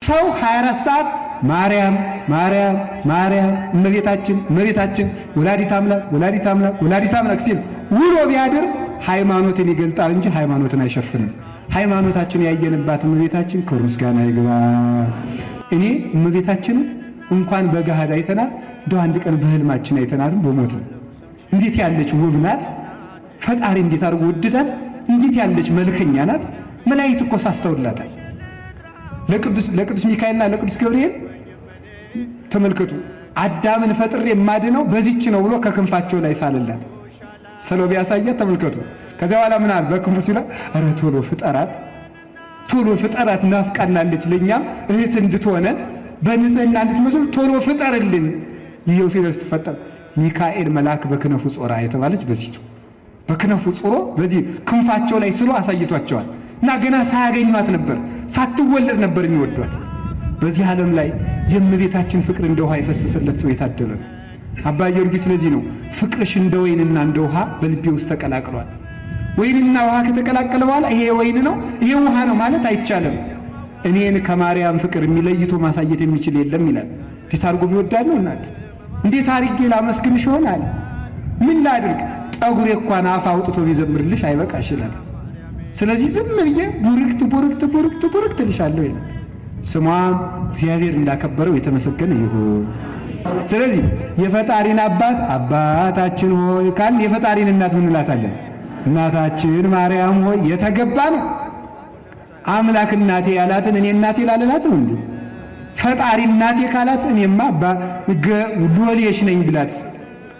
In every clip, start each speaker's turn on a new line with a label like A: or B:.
A: ሰው 24 ሰዓት ማርያም ማርያም ማርያም እመቤታችን እመቤታችን ወላዲት አምላክ ወላዲት አምላክ ወላዲት አምላክ ሲል ውሎ ቢያድር ሃይማኖትን ይገልጣል እንጂ ሃይማኖትን አይሸፍንም። ሃይማኖታችን ያየንባት እመቤታችን ክብር ምስጋና ይግባ። እኔ እመቤታችንን እንኳን በገሃድ አይተናት እንደው አንድ ቀን በህልማችን አይተናትም በሞት ነው። እንዴት ያለች ውብ ናት! ፈጣሪ እንዴት አድርጎ ወደዳት! እንዴት ያለች መልከኛ ናት! መላእክት እኮ ሳስተውላታል። ለቅዱስ ሚካኤልና ለቅዱስ ገብርኤል ተመልከቱ፣ አዳምን ፈጥሬ የማድነው በዚች ነው ብሎ ከክንፋቸው ላይ ሳልላት ስሎ ቢያሳያት ተመልከቱ። ከዚያ በኋላ ምን አለ በክንፉ ሲላ፣ ኧረ ቶሎ ፍጠራት፣ ቶሎ ፍጠራት፣ ናፍቃናለች፣ ለእኛም እህት እንድትሆነን በንጽህና እንድትመስል ቶሎ ፍጠርልን። ይኸው ሲደርስ ትፈጠር ሚካኤል መልአክ በክነፉ ጾራ የተባለች በዚህ ነው። በክነፉ ጾሮ በዚህ ክንፋቸው ላይ ስሎ አሳይቷቸዋል። እና ገና ሳያገኟት ነበር፣ ሳትወለድ ነበር የሚወዷት። በዚህ ዓለም ላይ የእመቤታችን ፍቅር እንደ ውሃ የፈሰሰለት ሰው የታደለ ነው። አባ ጊዮርጊስ ለዚህ ነው ፍቅርሽ እንደ ወይንና እንደ ውሃ በልቤ ውስጥ ተቀላቅሏል። ወይንና ውሃ ከተቀላቀለ በኋላ ይሄ ወይን ነው ይሄ ውሃ ነው ማለት አይቻልም። እኔን ከማርያም ፍቅር የሚለይቶ ማሳየት የሚችል የለም ይላል። እንዴት አድርጎ ቢወዳድ ነው እናት! እንዴት አድርጌ ላመስግንሽ ይሆናል? ምን ላድርግ? ጠጉሬ እንኳን አፍ አውጥቶ ቢዘምርልሽ አይበቃሽ ይላል። ስለዚህ ዝም ብዬ ቡርክት ቡርክት ቡርክት ቡርክት እልሻለሁ ይላል። ስሟም እግዚአብሔር እንዳከበረው የተመሰገነ ይሁን። ስለዚህ የፈጣሪን አባት አባታችን ሆይ ካልን የፈጣሪን እናት ምን እንላታለን? እናታችን ማርያም ሆይ የተገባ ነው። አምላክ እናቴ ያላትን እኔ እናቴ ላልላት ነው እንዴ? ፈጣሪ እናቴ ካላት እኔማ ሎሌሽ ነኝ ብላት።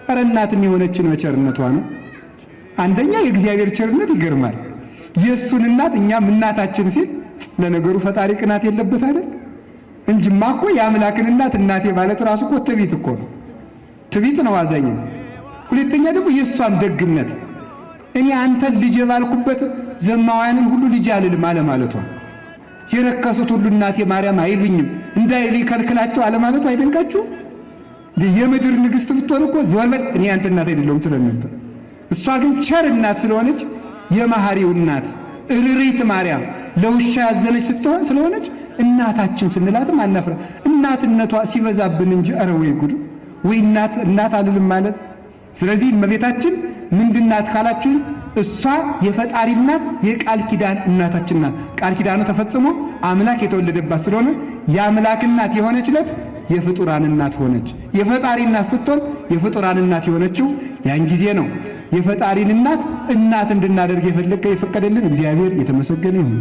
A: ኧረ እናትም የሆነችን በቸርነቷ ነው። አንደኛ የእግዚአብሔር ቸርነት ይገርማል። የእሱን እናት እኛም እናታችን ሲል ለነገሩ ፈጣሪ ቅናት የለበት አይደል? እንጂማ እኮ የአምላክን እናት እናቴ ማለት ራሱ እኮ ትዕቢት እኮ ነው። ትዕቢት ነው፣ አዛኝ ነው። ሁለተኛ ደግሞ የእሷም ደግነት እኔ አንተን ልጅ ባልኩበት ዘማውያንን ሁሉ ልጅ አልልም አለማለቷ፣ የረከሱት ሁሉ እናቴ ማርያም አይሉኝም እንዳይሉ ይከልክላቸው አለማለቷ አይደንቃችሁ? የምድር ንግሥት ብትሆን እኮ ዘወር በል እኔ አንተ እናት አይደለሁም ትለን ነበር። እሷ ግን ቸር እናት ስለሆነች የመሐሪው እናት እርሪት ማርያም ለውሻ ያዘነች ስትሆን ስለሆነች እናታችን ስንላትም አናፍረ እናትነቷ ሲበዛብን እንጂ ኧረ ወይ ጉድ ወይ እናት እናት አልልም ማለት። ስለዚህ እመቤታችን ምንድናት ካላችሁ እሷ የፈጣሪ እናት የቃል ኪዳን እናታችን ናት። ቃል ኪዳኑ ተፈጽሞ አምላክ የተወለደባት ስለሆነ የአምላክ እናት የሆነች ዕለት የፍጡራን እናት ሆነች። የፈጣሪ እናት ስትሆን የፍጡራን እናት የሆነችው ያን ጊዜ ነው። የፈጣሪን እናት እናት እንድናደርግ የፈለገ የፈቀደልን እግዚአብሔር የተመሰገነ ይሁን።